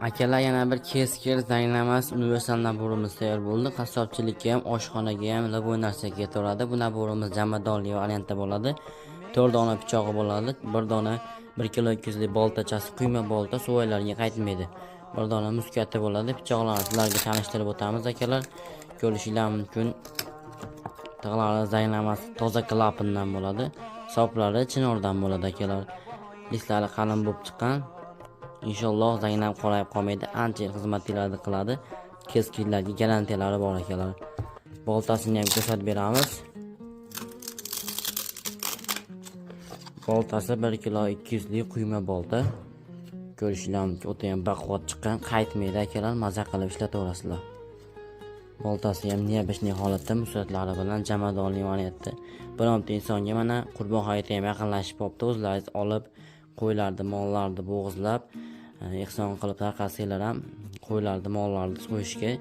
Akalar, yana bir keskir zanglamas universal naborimiz tayyor bo'ldi. Qassobchilikka ham, oshxonaga ham, любой narsaga ketaveradi. Bu naborimiz jomadonli variantda bo'ladi. 4 dona pichog'i bo'ladi. 1 dona 1 kilo 200 lik boltachasi, quyma bolta, suvaylarga qaytmaydi. 1 dona muskati bo'ladi. Pichoqlarni sizlarga tanishtirib o'tamiz akalar. Ko'rishinglar mumkin. Tig'lari zanglamas, toza klapandan bo'ladi. Soplari chinordan bo'ladi akalar. Lislari qalin bo'lib chiqqan. Inshaalloh zanglab qorayib qolmaydi. Ancha yil xizmatlarni qiladi. Keskinlarga garantiyalari bor akalar. Boltasini ham ko'rsatib beramiz. Boltasi 1 kilo 200 lik quyma bolta. Ko'rishinglar mumkin, o'ta ham baquvvat chiqqan, qaytmaydi akalar, maza qilib ishlataverasizlar. Boltasi ham необычный holatda, musatlari bilan jomadonli variantda. Bironta insonga mana Qurbon hayiti ham yaqinlashib qolibdi, o'zlaringiz olib qo'ylarni, mollarni bo'g'izlab, ehson qilib tarqatsanglar ham qo'ylarni, mollarni so'yishga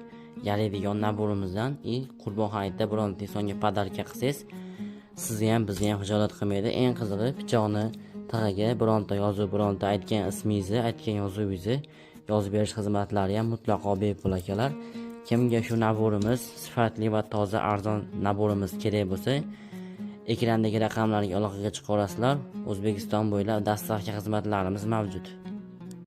yaraydigan naborimizdan. Qurbon hayitida bironta insonga podarka qilsangiz, sizni ham, bizni ham xijolat qilmaydi. Eng qizig'i, pichoqni tig'iga bironta yozuv, bironta aytgan ismingizni, aytgan yozuvingizni yozib berish xizmatlari ham mutlaqo bepul akalar. Kimga shu naborimiz sifatli va toza arzon naborimiz kerak bo'lsa, ekrandagi raqamlarga aloqaga chiqarasizlar. O'zbekiston bo'ylab dastlabki xizmatlarimiz mavjud.